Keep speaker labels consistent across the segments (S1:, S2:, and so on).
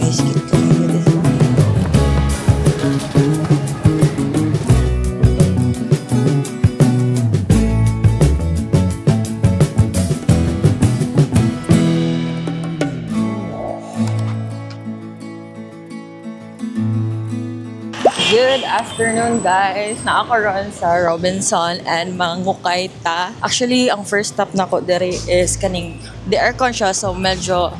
S1: Guys, cute kaayo this one. Good afternoon, guys! Naa ko ron sa Robinson and mangukay ta. Actually, ang first stop nako diri is kaning the aircon siya, so medyo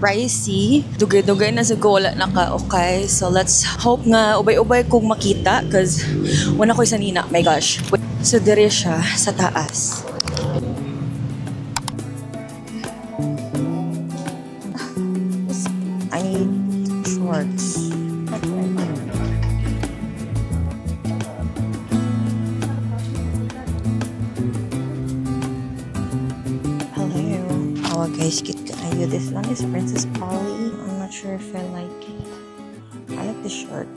S1: pricey. Dugay-dugay na sa ko wala naka-ukay. So let's hope nga ubay-ubay kong makita 'cause wala ko'y sanina. My gosh. So diri siya sa taas. I need shorts. Hello. Oh, guys, cute kaayo. This one is Princess Polly. I'm not sure if I like it. I like the shirt.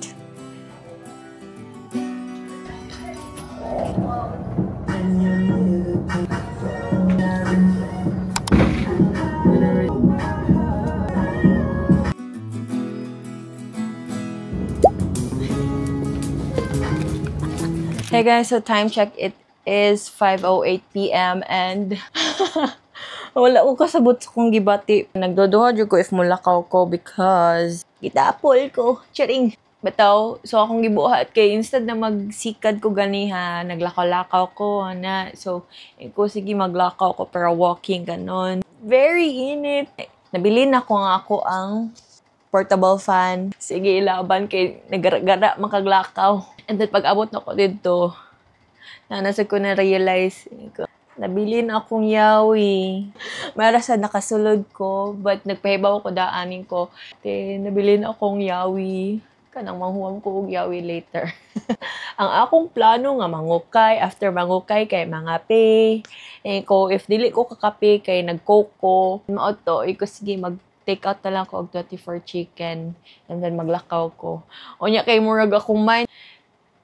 S1: Hey guys, so time check, it is 5:08 p.m. and wala ko kasabot sa kong gibati. Nagduduha jud ko if mulakaw ko because gitapol ko. Charing. Bitaw, so akong gibuhat kay instead na magsikad ko ganiha, naglakaw-lakaw ko na. So, ko sige maglakaw ko pero walking ganon. Very init. Nabili na ko nga ako ang portable fan. Sige, ilaban kay nagara-gara makaglakaw. And then pag abot na ko dito, na nasa ko na realize ko, nabili na akong yawi. Mara sa nakasulod ko, but nagpahibaw ko daanin ko. Te, nabili na akong yawi. Kanang manghuam ko og yawi later. Ang akong plano nga mangukay, after mangukay kay mga pay. Eh, ko, if dili ko kakape kay nag-coke ko. Mao to, ko sige mag take out na lang ko og 24 chicken and then maglakaw ko. Unya kay murag akong mind,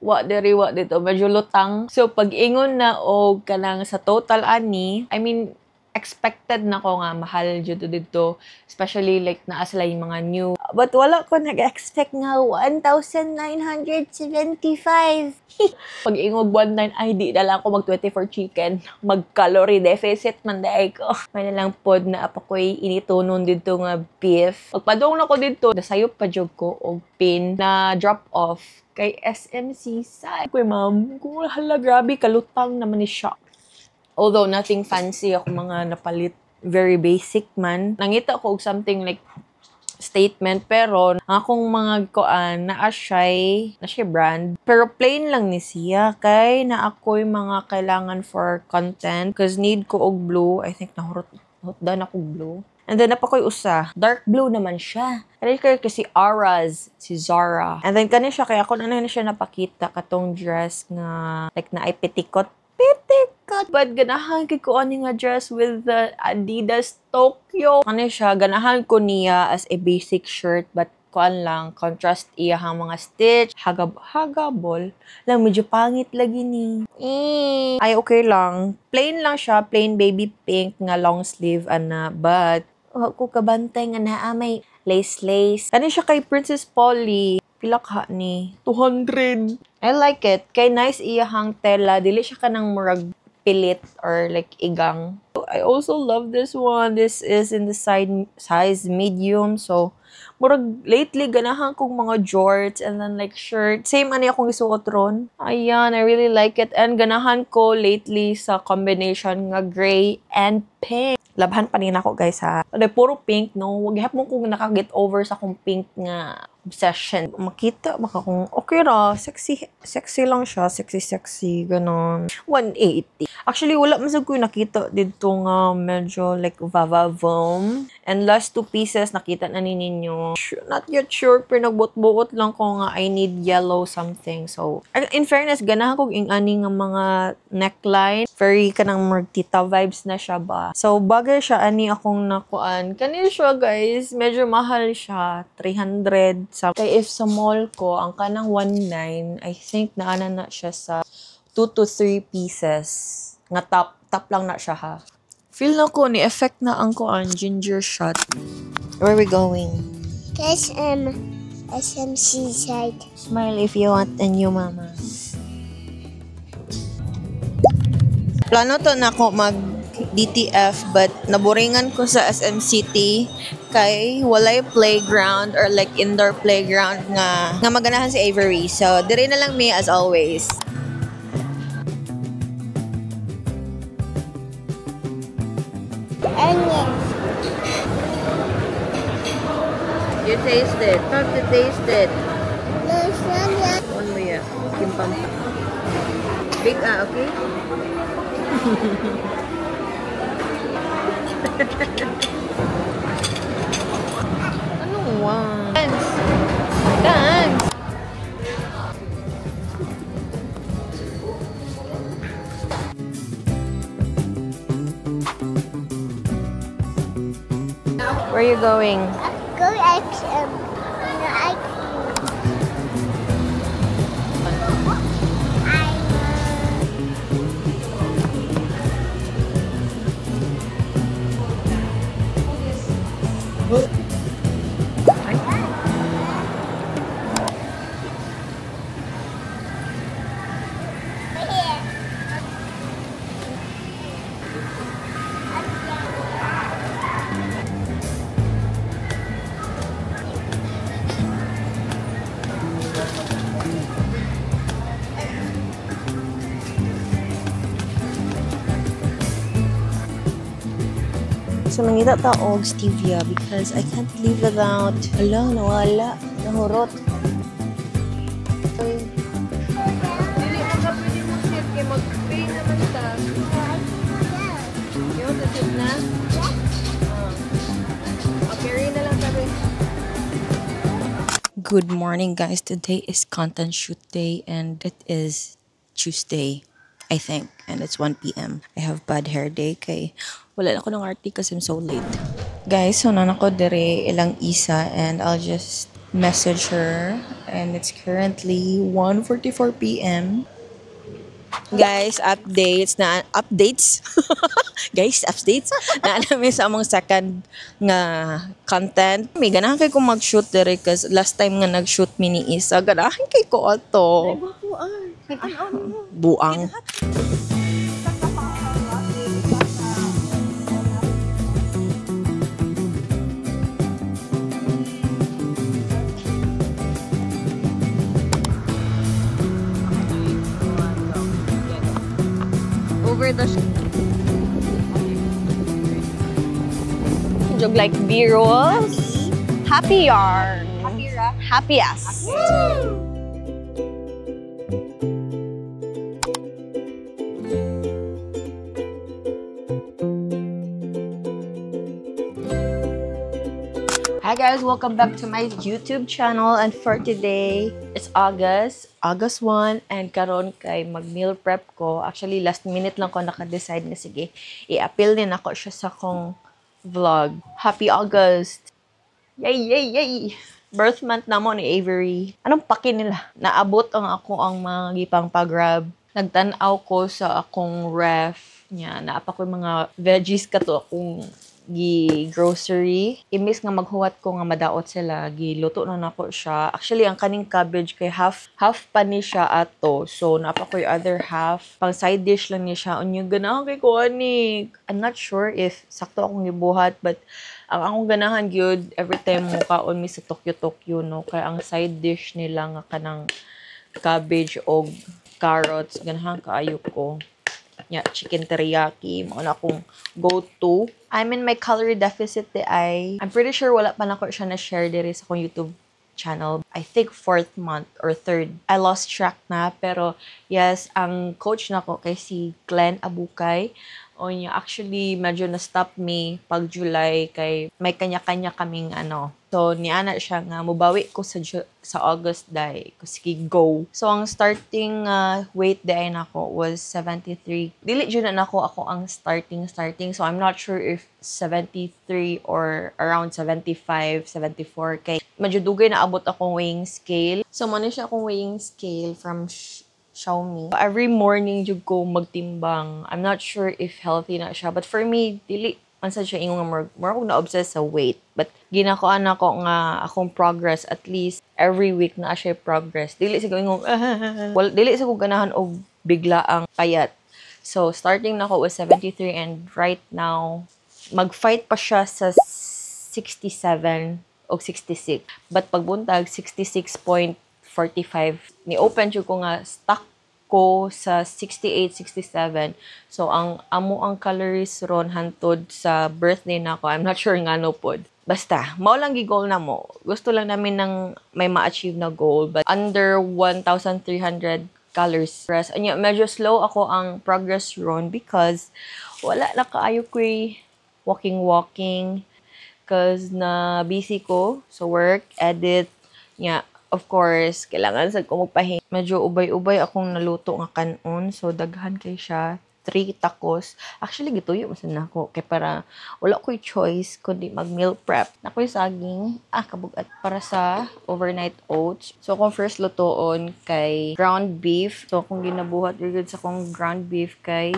S1: wa diri wa dito, medyo lutang. So pag ingon na og kanang sa total ani, I mean expected na ko nga mahal jud dito, especially like naa sila yung mga new. But wala ko nag-expect nga 1,975. Pag ingog 1,9 ay di na lang ako mag 24 chicken. Mag calorie deficit man diay ko. May na lang pod na apa ko'y initunon dito nga beef. Pagpadong na ko dito, nasayop pa jud ko og pin na drop off kay SMC side. Kuy ma'am, kung hala grabe kalutang naman ni siya. Although nothing fancy ako mga napalit, very basic man. Nangita ko og something like statement pero ang akong mga kuan naa siya na siya brand pero plain lang ni siya kay na ako'y mga kailangan for content 'cause need ko og blue. I think nahurot dan ako blue. And then napa ko'y usa dark blue naman siya. Kani kay si Aras, si Zara. And then kani siya kay ako na na siya napakita katong dress nga like naay petticoat. Petticoat! But ganahan kay ko ani nga dress with the Adidas Tokyo. Kani siya, ganahan ko niya as a basic shirt but kuan lang, contrast iyahang mga stitch. Hagab, hagabol. Lang, medyo pangit lagi ni. Eh. Ay, okay lang. Plain lang siya, plain baby pink nga long sleeve, ana. But, wa ko kabantay nga naa may lace-lace. Kani siya kay Princess Polly. Pila ka ni? 200. I like it. Kay nice iyahang tela. Dili siya kanang murag pilit or like igang. I also love this one. This is in the size medium. So, murag lately ganahan kong mga jorts and then like shirt. Same ani akong gisuot ron. Ayan, I really like it. And ganahan ko lately sa combination nga gray and pink. Labhan pa rin ako guys ha. Ano, puro pink no. Wag hapon kong naka-get over sa akong pink nga obsession. Makita baka kung okay ra, sexy, sexy lang siya, sexy sexy ganon. 180. Actually wala man sad ko nakita didto nga medyo like vavavoom. And last two pieces nakita na ni ninyo. Not yet sure pero nagbuot-buot lang ko nga I need yellow something. So in fairness ganahan kog ing-ani nga mga neckline. Very kanang murag tita vibes na siya ba. So bagay siya ani akong nakuan. Kani siya guys, medyo mahal siya, 300 sa kay if sa mall ko ang kanang 1.9, I think naana na siya sa 2 to 3 pieces nga top top lang na siya ha. Feel na ko ni effect na ang kuan ginger shot. Where are we going?
S2: SM. SM Seaside.
S1: Smile if you want a new mama. Plano to na ako mag DTF but naboringan ko sa SM City kay walay playground or like indoor playground nga maganahan si Avery. So dire na lang mi as always.
S2: Onion.
S1: You taste it. Have to taste it.
S2: No, it's not yet.
S1: One mo ya. Kimpam. Big ah, okay? Anong one? Dance! Dance! Where are you going?
S2: Go XM. No, I
S1: So, nangita ta og stevia because I can't live without. Ala, nawala. Nahurot. Dili na ka pwede mo sit kay mag-pay naman ta. You want to sit na? Okay, na lang tabi. Good morning, guys. Today is content shoot day and it is Tuesday, I think. And it's 1 p.m. I have bad hair day kay wala na ko ng RT kasi I'm so late. Guys, so naa na ko dire ilang Isa and I'll just message her. And it's currently 1:44 p.m. Guys, updates na updates. Guys, updates na namin sa among second nga content. May ganahan kay ko mag-shoot dire cause last time nga nag-shoot mi ni Isa, ganahan kay ko ato. Buang. Over the Jog like B-rolls. Happy yarn. Happy ass. Hi guys, welcome back to my YouTube channel, and for today, it's August 1, and karon kay mag-meal prep ko. Actually, last minute lang ko naka-decide na sige, i-appeal din ako siya sa kong vlog. Happy August! Yay, yay, yay! Birth month na mo ni Avery. Anong paki nila? Naabot ang ako ang mga gipang pag-grab. Nagtan-aw ko sa akong ref niya. Naapa ko yung mga veggies kato akong gi-grocery. Imbis nga maghuwat ko nga madaot sila, giluto na nako siya. Actually, ang kaning cabbage kay half pa ni siya ato. So, naapa ko yung other half. Pang side dish lang ni siya. Unya, ganahan kay ko ani. I'm not sure if sakto akong gibuhat, but ang akong ganahan gyud every time mo kaon mi sa Tokyo Tokyo, no, kay ang side dish nila nga kanang cabbage og carrots, ganahan kaayo ko. Yeah, chicken teriyaki, mao na akong go-to. I'm in my calorie deficit di ay. I'm pretty sure wala pa nako siya na-share diri sa akong YouTube channel. I think 4th month or 3rd. I lost track na, pero yes, ang coach nako kay si Glenn Abukay. O niya, actually, medyo na-stop me pag July kay may kanya-kanya kaming ano. So, niana siya nga, mubawi ko sa August day. Ko sige, go. So, ang starting weight day nako was 73. Dili jud na nako ako ang starting. So, I'm not sure if 73 or around 75, 74. Kay medyo dugay na abot akong weighing scale. So, mo na siya akong weighing scale from Xiaomi. Every morning jud ko magtimbang. I'm not sure if healthy na siya, but for me, dili Unsa siya ingon nga more akong na-obsess sa weight. But ginakuan nako nga akong progress, at least every week na siya progress. Dili sa ingon, well, dili sa ko ganahan og bigla ang payat. So starting nako was 73 and right now mag-fight pa siya sa 67 o 66. But pagbuntag, 66.45. Ni open jud ko nga stuck ko sa 68, 67. So, ang amo ang calories ron hantod sa birthday nako. I'm not sure ngano pod. Basta, mao lang gi-goal namo. Gusto lang namin ng may ma-achieve na goal. But under 1,300 calories. Anya, medyo slow ako ang progress ron because wala na kaayo ko'y walking walking because na busy ko sa work, edit, nya, of course, kailangan sad ko magpahinga. Medyo ubay-ubay akong naluto nga kanon, so daghan kay siya. Three tacos. Actually, gituyo man sad nako kay para wala ko'y choice kundi mag meal prep. Nakoy saging, ah, kabugat para sa overnight oats. So, akong first lutoon kay ground beef. So, akong ginabuhat gyud sa akong ground beef kay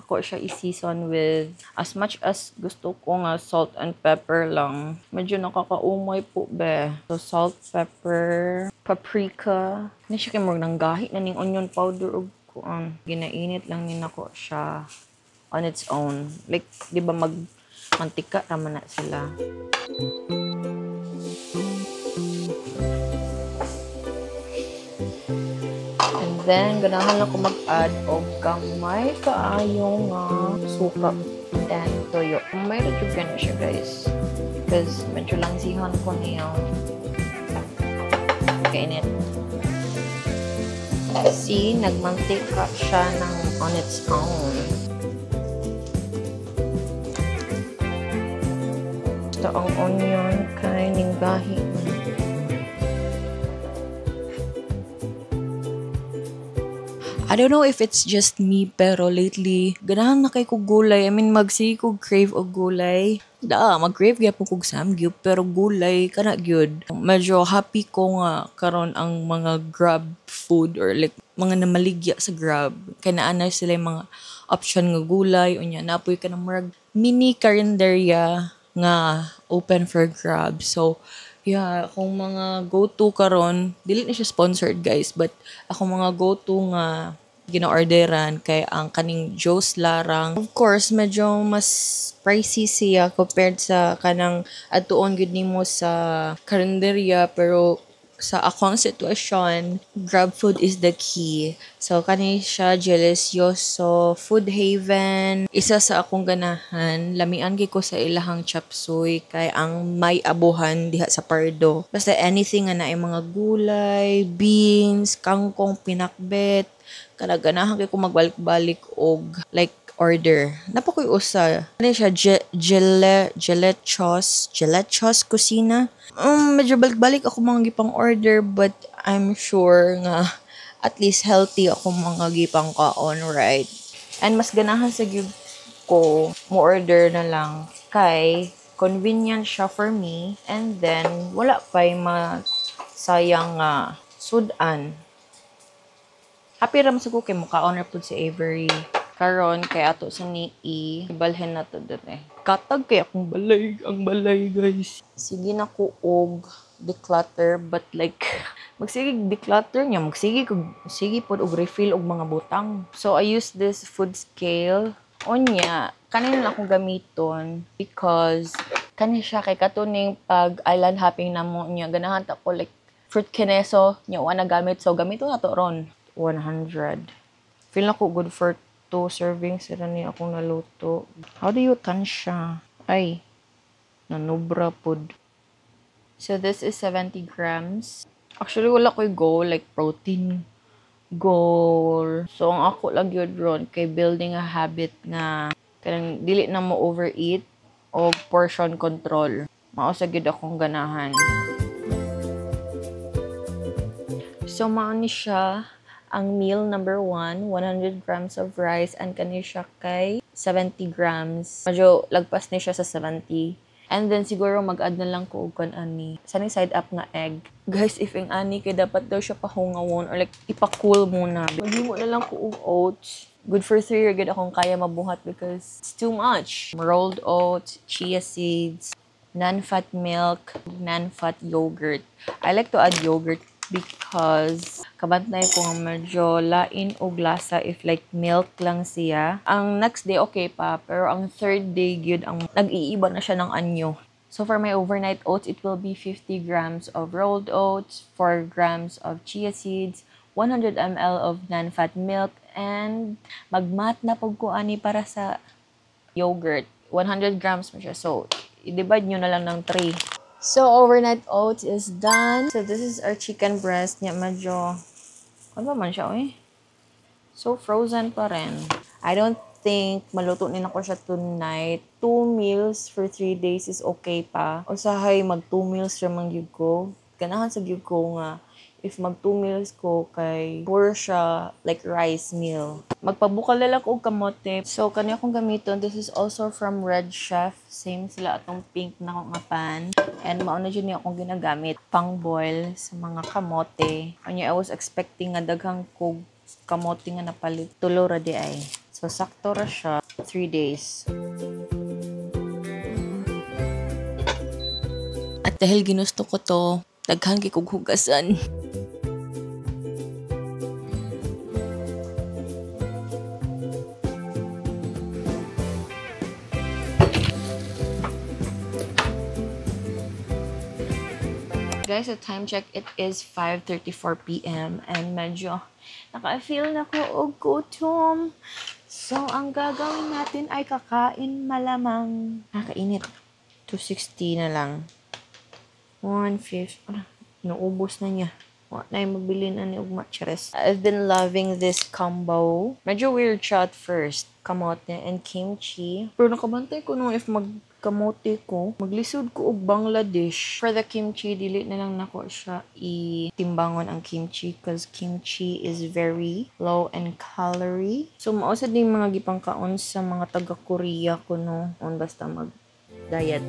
S1: ako siya i-season with as much as gusto ko nga salt and pepper lang. Medyo nakakaumay po be. So, salt, pepper, paprika. Hindi siya kay murag nanggahi na ning onion powder ug kuan. Ginainit lang ni nako siya on its own. Like, di ba mag mantika raman na sila. And then, ganahan lang ko mag-add og gamay kaayo nga suka. Then, toyo. May jud na siya, guys. Because medyo lang sihan ko niya. Kainit. See, nagmantika siya ng on its own. Ito ang onion kay ninggahi. I don't know if it's just me, pero lately, ganahan na kay kog gulay. I mean, magsige kog crave og gulay. Da, mag-crave gyapon kog samgyup, pero gulay, kana gyud. Medyo happy ko nga karon ang mga Grab food or like mga namaligya sa Grab. Kay naa na sila yung mga option nga gulay. Unya, napoy ka ng murag mini karinderya nga open for Grab. So, yeah, akong mga go-to karon, dili na siya sponsored, guys, but akong mga go-to nga gina-orderan kay ang kaning Joe's Larang. Of course, medyo mas pricey siya compared sa kanang adtuon gyud nimo sa karinderya, pero sa akong sitwasyon, Grab food is the key. So, kani siya, Delicioso, Food Haven. Isa sa akong ganahan, lamian kay ko sa ilahang chop suey kay ang may abuhan diha sa Pardo. Basta anything nga naay mga gulay, beans, kangkong, pinakbet, kada ganahan kay ko magbalik-balik og like order. Napakoy usa. Ano siya? Gelechos Kusina. Medyo balik-balik ako mga gipang order, but I'm sure nga at least healthy ako mga gipang kaon, right? And mas ganahan sa gyud ko mo order na lang kay convenient siya for me, and then wala pa'y masayang nga sudan. Happy ra man sa ko kay mukaon ra pud si Avery. Karon kay ato sa ni ibalhin na to dun eh. Katag kay akong balay, ang balay, guys. Sige na ko og declutter, but like magsige declutter niya, magsige kog sige pod og refill og mga butang. So I use this food scale. Unya, kanina na akong gamiton because kani siya kay katuning pag island hopping namo niya ganahan ta ko like fruit kineso niya wa na gamit, so gamiton na to ron. 100. Feel na ko good for 2 servings sila ni akong naluto. How do you tansya? Ay, nanubra pod. So this is 70 grams. Actually, wala ko'y goal, like protein goal. So, ang ako lang yun ron, kay building a habit nga kanang dili na mo overeat o portion control. Mao sa gyud akong ganahan. So, mao ni siya ang meal number 1, 100 grams of rice, and kani siya kay 70 grams. Medyo lagpas ni siya sa 70. And then siguro mag-add na lang ko og kan ani. Sunny side up nga egg. Guys, if ing ani kay dapat daw siya pahungawon or like ipa-cool muna. Maghimo na lang ko og oats. Good for 3 gyud akong kaya mabuhat because it's too much. Rolled oats, chia seeds, non-fat milk, non-fat yogurt. I like to add yogurt because kabantay ko nga medyo lain og lasa if like milk lang siya. Ang next day okay pa, pero ang third day gyud ang nag-iiba na siya ng anyo. So for my overnight oats, it will be 50 grams of rolled oats, 4 grams of chia seeds, 100 ml of non-fat milk, and magmat na pud ko ani para sa yogurt. 100 grams mo siya. So, i-divide nyo na lang ng 3. So, overnight oats is done. So, this is our chicken breast. Nya, medyo, ano ba man siya, eh? So, frozen pa rin. I don't think maluto ni nako siya tonight. Two meals for 3 days is okay pa. Usahay mag two meals ra man gyud ko. Ganahan sa gyud ko nga if mag two meals ko kay puro siya like rice meal. Magpabukal na lang ko og kamote. So kani akong gamiton, this is also from Red Chef. Same sila atong pink na nga pan. And mao na jud ni akong ginagamit pang boil sa mga kamote. Anya, I was expecting nga daghang kog kamote nga napalit. Tulo ra di ay. So sakto ra siya 3 days. At dahil ginusto ko to, daghan kay kog hugasan. Guys, the time check, it is 5:34 p.m. and medyo naka-feel na ko og gutom. So, ang gagawin natin ay kakain malamang. Nakakainit. 260 na lang. 150. Ah, naubos na niya. Wa na yung mabili na ni ugma. Chares. I've been loving this combo. Medyo weird siya at first. Kamote and kimchi. Pero nakabantay ko no if mag kamote ko, maglisod ko og Bangladesh. For the kimchi, dili na lang nako siya itimbangon ang kimchi because kimchi is very low in calorie. So, mao sad ning mga gipangkaon sa mga taga Korea ko no, on basta mag diet.